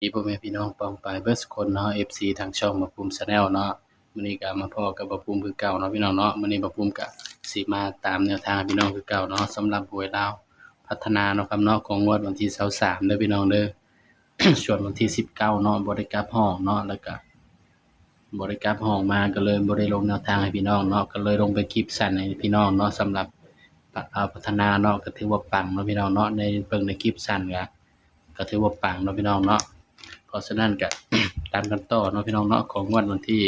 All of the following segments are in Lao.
ດີພໍ່ແມ່ພີ່ນ້ອງປ້ອງປາຍເບິດສຸຄົນເນາະ ເອັຟຊີ ທາງຊ່ອງບ່າວພູມ Channel ເນາະ. ມື້ນີ້ກໍມາພໍ້ກັບບ່າວພູມຄືເກົ່າເນາະພີ່ນ້ອງເນາະ. ມື້ນີ້ບ່າວພູມກໍຊິມາຕາມແນວທາງໃຫ້ພີ່ນ້ອງຄືເກົ່າເນາະ ສຳລັບຫວຍລາວພັດທະນາເນາະຄັບເນາະ ຂອງງວດວັນທີຊາວສາມເດີພີ່ນ້ອງເດີ. ສ່ວນວັນທີສິບເກົ້າເນາະ ບໍ່ໄດ້ກັບຫ້ອງເນາະ ແລ້ວກໍບໍ່ໄດ້ກັບຫ້ອງມາ ກໍເລີຍບໍ່ໄດ້ລົງແນວທາງໃຫ້ພີ່ນ້ອງເນາະ ກໍເລີຍລົງເປັນຄລິບສັ້ນໃຫ້ພີ່ນ້ອງເນາະ. ສຳລັບ ພັດ ອາ ພັດທະນາເນາະ ກໍຖືວ່າປັງເນາະພີ່ນ້ອງເນາະ ໃນເບິ່ງໃນຄລິບສັ້ນກໍ ກໍຖືວ່າປັງເນາະພີ່ນ້ອງເນາະ. ເພາະສະນັ້ນກໍ ຕາມກັນຕໍ່ເນາະພີ່ນ້ອງເນາະ ຂອງງວດວັນທີ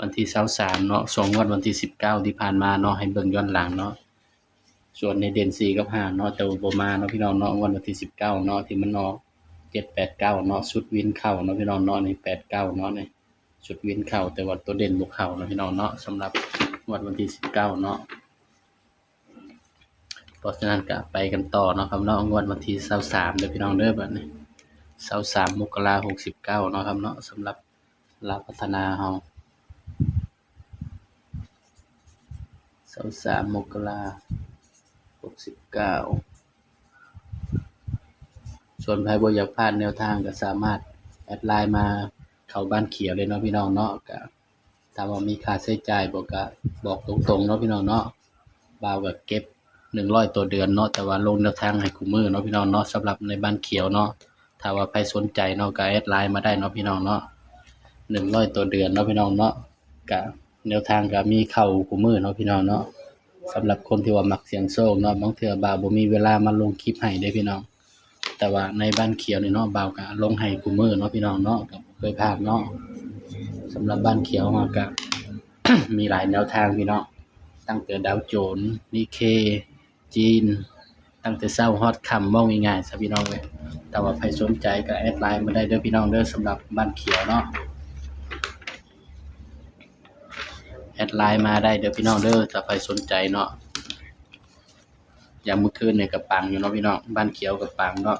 ວັນທີຊາວສາມເນາະ ສອງງວດວັນທີສິບເກົ້າທີ່ຜ່ານມາເນາະ ໃຫ້ເບິ່ງຍ້ອນຫຼັງເນາະ. ສ່ວນໃນເດັ່ນສີ່ກັບຫ້າເນາະ ແຕ່ວ່າບໍ່ມາເນາະພີ່ນ້ອງເນາະ ງວດວັນທີສິບເກົ້າເນາະ ທີ່ມັນອອກເຈັດແປດເກົ້າເນາະ ຊຸດວິນເຂົ້າເນາະພີ່ນ້ອງເນາະ ນີ້ແປດເກົ້າເນາະ ນີ້ຊຸດວິນເຂົ້າ ແຕ່ວ່າຕົວເດັ່ນບໍ່ເຂົ້າເນາະພີ່ນ້ອງເນາະ ສຳລັບງວດວັນທີສິບເກົ້າເນາະ. ເພາະສະນັ້ນກໍໄປກັນຕໍ່ເນາະຄັບເນາະ ງວດວັນທີຊາວສາມເດີພີ່ນ້ອງເດີ ບັດນີ້ ຊາວສາມມົກກະລາ ຫົກສິບເກົ້າເນາະຄັບເນາະ ສຳລັບລາວພັດທະນາເຮົາ ຊາວສາມມົກກະລາ ຫົກສິບເກົ້າ. ສ່ວນໃຜບໍ່ຢາກພາດແນວທາງກໍສາມາດແອັດໄລນ໌ມາເຂົ້າບ້ານຂຽວເລີຍເນາະພີ່ນ້ອງເນາະ. ກໍ ຖາມວ່າມີຄ່າໃຊ້ຈ່າຍບໍ່ ກະບອກຕົງໆເນາະພີ່ນ້ອງເນາະ ບ່າວກະເກັບໜຶ່ງຮ້ອຍຕໍ່ເດືອນເນາະ ແຕ່ວ່າລົງແນວທາງໃຫ້ຄູ່ມື້ເນາະພີ່ນ້ອງເນາະ. ສຳລັບໃນບ້ານຂຽວເນາະ ຖ້າວ່າໃຜສົນໃຈເນາະ ກະແອັດໄລນ໌ມາໄດ້ເນາະພີ່ນ້ອງເນາະ ໜຶ່ງຮ້ອຍຕໍ່ເດືອນເນາະພີ່ນ້ອງເນາະ. ກະແນວທາງກະມີເຂົ້າຄູ່ມື້ເນາະພີ່ນ້ອງເນາະ. ສຳລັບຄົນທີ່ວ່າມັກສ່ຽງໂຊກເນາະ ບາງເທື່ອບ່າວບໍ່ມີເວລາມາລົງຄລິບໃຫ້ເດ້ພີ່ນ້ອງ ແຕ່ວ່າໃນບ້ານຂຽວນີ້ເນາະ ບ່າວກະລົງໃຫ້ຄູ່ມື້ເນາະພີ່ນ້ອງເນາະ ກະບໍ່ເຄີຍພາດເນາະ. ສຳລັບບ້ານຂຽວເຮົາກະ ມີຫຼາຍແນວທາງພີ່ນ້ອງ ຕັ້ງແຕ່ດາວໂຈນ ນິກເຄ ຈີນ ຕັ້ງແຕ່ເຊົ້າຮອດຄ່ຳ ເວົ້າງ່າຍໆຊະພີ່ນ້ອງເອີຍ. ຖ້າວ່າໃຜສົນໃຈກະແອັດໄລນ໌ມາໄດ້ເດີພີ່ນ້ອງເດີ ສຳລັບບ້ານຂຽວເນາະ ແອັດໄລນ໌ມາໄດ້ເດີພີ່ນ້ອງເດີ ຖ້າໃຜສົນໃຈເນາະ. ຢ່າງມື້ຄືນນີ້ກະປັງຢູ່ເນາະພີ່ນ້ອງ ບ້ານຂຽວກະປັງເນາະ.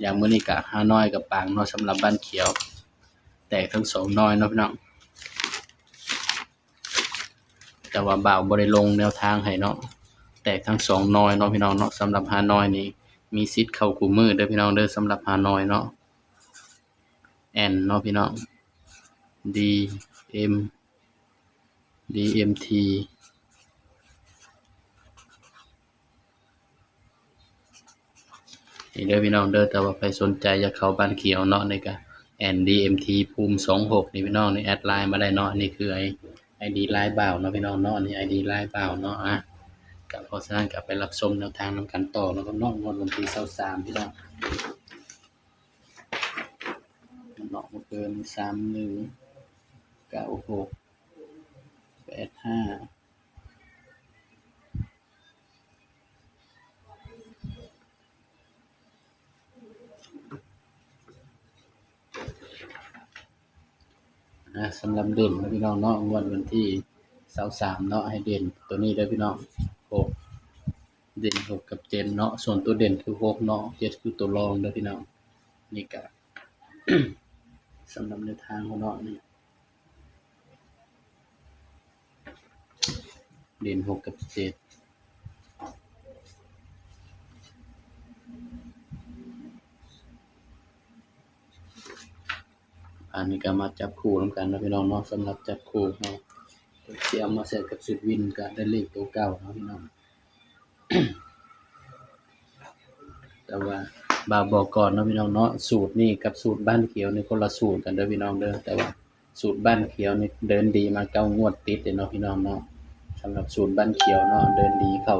ຢ່າງມື້ນີ້ກະຮານ້ອຍກະປັງເນາະ ສຳລັບບ້ານຂຽວ ແຕກທັງສອງນ້ອຍເນາະພີ່ນ້ອງ ແຕ່ວ່າບ່າວບໍ່ໄດ້ລົງແນວທາງໃຫ້ເນາະ ແຕກທັງສອງນ້ອຍເນາະພີ່ນ້ອງເນາະ. ສຳລັບຮານ້ອຍນີ້ມີສິດເຂົ້າຄູ່ມື້ເດີພີ່ນ້ອງເດີ ສຳລັບຮານ້ອຍເນາະ. ແອນເນາະພີ່ນ້ອງ ດີເອັມ ດີເອັມທີ ນີ້ເດີພີ່ນ້ອງເດີ. ແຕ່ວ່າໃຜສົນໃຈຢາກເຂົ້າບ້ານຂຽວເນາະ ນີ້ກະແອນ ດີເອັມທີ ພູມ ສອງຫົກ ນີ້ພີ່ນ້ອງ ນີ້ແອັດໄລນ໌ມາໄດ້ເນາະ. ນີ້ຄືໄອ ໄອດີ ລາຍ ບ່າວເນາະພີ່ນ້ອງເນາະ ນີ້ໄອດີ ລາຍ ບ່າວເນາະ. ອາ ກະເພາະສະນັ້ນກະໄປຮັບຊົມແນວທາງນຳກັນຕໍ່ເນາະ ເນາະ ງວດວັນທີຊາວສາມພີ່ນ້ອງ ເນາະ ບໍ່ເກີນ ສາມໜຶ່ງ ເກົ້າຫົກ ແປດຫ້າ. ອາ ສຳລັບເດັ່ນເນາະພີ່ນ້ອງເນາະ ງວດວັນທີຊາວສາມເນາະ ໃຫ້ເດັ່ນໂຕນີ້ເດີພີ່ນ້ອງ ຫົກ ເດັ່ນຫົກກັບເຈັດເນາະ. ສ່ວນໂຕເດັ່ນຄືຫົກເນາະ ເຈັດຄືໂຕລອງເດີພີ່ນ້ອງ. ນີ້ກະ ສຳລັບແນວທາງເຮົາເນາະ ນີ້ ເດັ່ນຫົກກັບເຈັດ ອັນນີ້ກະມາຈັບຄູ່ນຳກັນເນາະພີ່ນ້ອງເນາະ. ສຳລັບຈັບຄູ່ເຮົາ ຊິເອົາມາໃສ່ກັບຊຸດວິນກະໄດ້ເລກໂຕເກົ່າເນາະພີ່ນ້ອງ. ແຕ່ວ່າບ່າວບອກກ່ອນເນາະພີ່ນ້ອງເນາະ ສູດນີ້ກັບສູດບ້ານຂຽວນີ້ຄົນລະສູດກັນເດີພີ່ນ້ອງເດີ. ແຕ່ວ່າສູດບ້ານຂຽວນີ້ເດີນດີມາເກົ້າງວດຕິດເດ້ເນາະພີ່ນ້ອງເນາະ. ສຳລັບສູດບ້ານຂຽວເນາະ ເດີນດີເຂົ້າ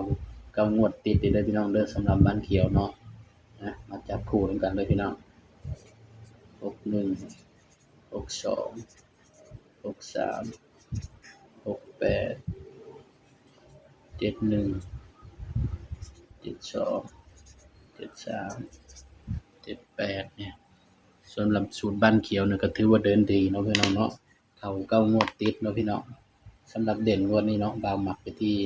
ເກົ້າງວດຕິດເດ້ເດີພີ່ນ້ອງເດີ ສຳລັບບ້ານຂຽວເນາະ. ນະ ມາຈັບຄູ່ນຳກັນເດີພີ່ນ້ອງ ຫົກໜຶ່ງ ຫົກສອງ ຫົກສາມ ຫົກແປດ ເຈັດໜຶ່ງ ເຈັດສອງ ເຈັດສາມ ເຈັດແປດ ນີ້. ສຳລັບສູດບ້ານຂຽວນີ້ກະຖືວ່າເດີນດີເນາະພີ່ນ້ອງເນາະ ເຂົ້າເກົ້າງວດຕິດເນາະພີ່ນ້ອງ. ສຳລັບເດັ່ນງວດນີ້ເນາະ ບ່າວມັກໄປທີ່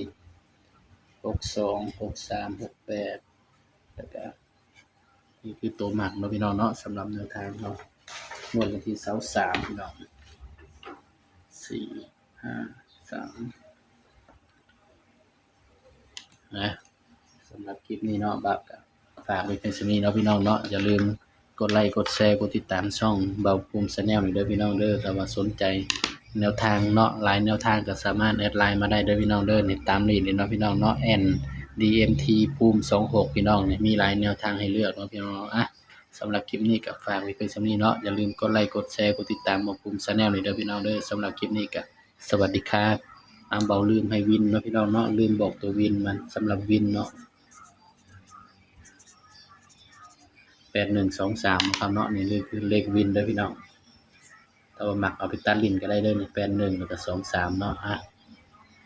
ຫົກສອງ ຫົກສາມ ຫົກແປດ ແລ້ວກະ ນີ້ຄືໂຕມັກເນາະພີ່ນ້ອງເນາະ ສຳລັບແນວທາງເຮົາ ງວດວັນທີຊາວສາມພີ່ນ້ອງ ສີ່ຫ້າສາມ ນະ. ສຳລັບຄລິບນີ້ເນາະ ບ່າວກະຝາກໄວ້ພຽງສ່ຳນີ້ເນາະພີ່ນ້ອງເນາະ. ຢ່າລືມ ກົດໄລ້ກົດແຊກົດຕິດຕາມຊ່ອງເບົາພູມ Channel ນີ້ເດີພີ່ນ້ອງເດີ. ຖ້າວ່າສົນໃຈແນວທາງເນາະ ຫຼາຍແນວທາງກໍສາມາດແອັດໄລນ໌ມາໄດ້ເດີພີ່ນ້ອງເດີ. ນີ້ຕາມນີ້ເລີຍເນາະພີ່ນ້ອງເນາະ ແອັນ ດີ ເອັມ ທີ ພູມ ສອງຫົກ ພີ່ນ້ອງ. ນີ້ມີຫຼາຍແນວທາງໃຫ້ເລືອກເນາະພີ່ນ້ອງເນາະ. ອ່ະ ສຳລັບຄລິບນີ້ກໍຝາກໄວ້ພຽງສ່ຳນີ້ເນາະ. ຢ່າລືມກົດໄລ້ກົດແຊກົດຕິດຕາມເບົາພູມ Channel ນີ້ເດີພີ່ນ້ອງເດີ. ສຳລັບຄລິບນີ້ກໍ ສະຫວັດດີຄັບ. ອາ ເບົາລືມໃຫ້ວິນເນາະພີ່ນ້ອງເນາະ ລືມບອກຕົວວິນມັນ. ສຳລັບວິນເນາະ ແປດໜຶ່ງສອງສາມເນາະຄັບເນາະ. ນີ້ຄືເລກວິນເດີພີ່ນ້ອງ. ຖ້າວ່າມັກເອົາໄປຕັດຫຼິ້ນກໍໄດ້ເດີນີ້ ແປດໜຶ່ງ ແລ້ວກໍສອງສາມເນາະ. ອ່ະ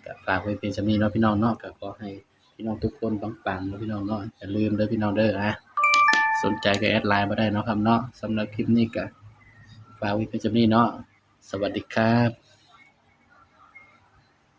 ກໍຝາກໄວ້ພຽງສ່ຳນີ້ເນາະພີ່ນ້ອງເນາະ. ກໍຂໍໃຫ້ພີ່ນ້ອງທຸກຄົນປັງໆເນາະພີ່ນ້ອງເນາະ. ຢ່າລືມເດີພີ່ນ້ອງເດີ. ອ່ະ ສົນໃຈກໍແອັດໄລນ໌ມາໄດ້ເນາະຄັບເນາະ. ສຳລັບຄລິບນີ້ກໍຝາກໄວ້ພຽງສ່ຳນີ້ເນາະ. ສະຫວັດດີຄັບ.